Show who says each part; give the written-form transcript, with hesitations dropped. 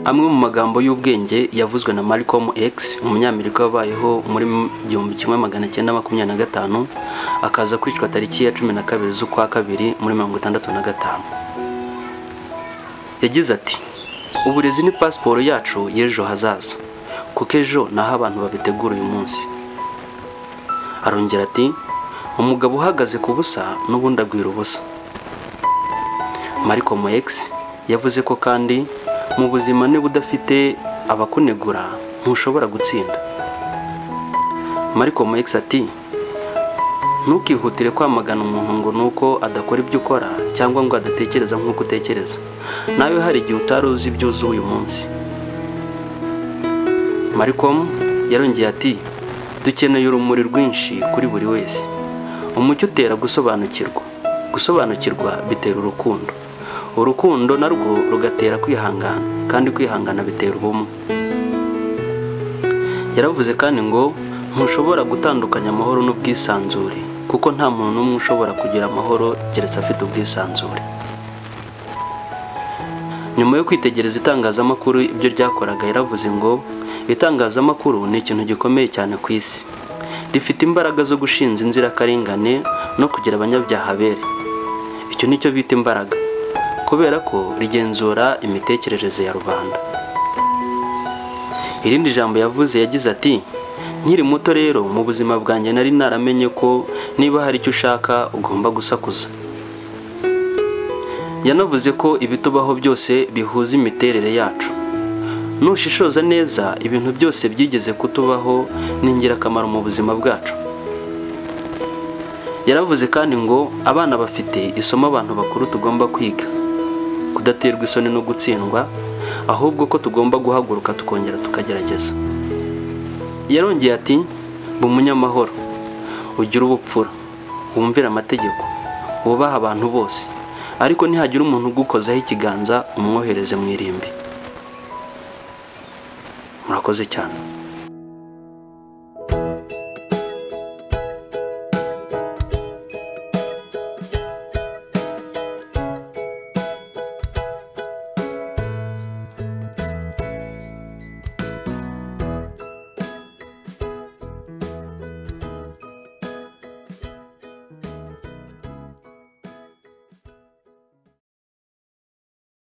Speaker 1: Amwe mu magambo y'ubwenge yavuzwe na Malcolm X, umunyamerika wabayeho muri 1925, akaza kwicwa tariki ya 12 z'ukwa kabiri muri 65. Yagize ati: "Uburezi ni pasiporo yacu y'ejo hazaza, kuko ejo naho abantu babitegura uyu munsi." Arongera ati: "Umugabo uhagaze ku busa n'ubundi agwira ubusa." Malcolm X yavuze ko kandi mu buzima niba udafite abakunegura ntushobora gutsinda. Malcolm X ati: "Ntukihutire kwamagana umuntu ngo nuko adakora ibyo ukora cyangwa ngo adatekereza nk'uko utekereza. Nawe hari igihe utari uzi ibyo uzi uyu munsi." Malcolm yarongeye ati: "Dukeneye urumuri rwinshi kuri buri wese. Umucyo utera gusobanukirwa, gusobanukirwa bitera urukundo, urukundo narwo rugatera kwihangana, kandi kwihangana bitera ubumwe." Yaravuze kandi ngo ntushobora gutandukanya amahoro n'ubwisanzure, kuko nta muntu n'umwe ushobora kugira amahoro keretse afite ubwisanzure. Nyuma yo kwitegereza itangazamakuru ibyo ryakoraga, yaravuze ngo itangazamakuru ni ikintu gikomeye cyane ku isi, rifite imbaraga zo gushinja inzirakarengane no kugira abanyabyaha abere. Icyo nicyo bita imbaraga, kubera ko rigenzura imitekerereze ya rubanda. Irindi jambo yavuze yagize ati: "Nkiri muto rero mu buzima bwanjye nari naramenye ko niba hari icyo ushaka ugomba gusakuza." Yanavuze ko ibitubaho byose bihuza imiterere yacu. Nushishoza neza, ibintu byose byigeze kutubaho ni ingirakamaro mu buzima bwacu. Yaravuze kandi ngo abana bafite isomo abantu bakuru tugomba kwiga, kudaterwa isoni no gutsindwa, ahubwo ko tugomba guhaguruka tukongera tukagerageza. Yarongeye ati: "Ba umunyamahoro, ugire ubupfura, wumvire amategeko, wubahe abantu bose, ariko nihagira umuntu ugukozaho ikiganza umwohereze mu irimbi." Murakoze cyane.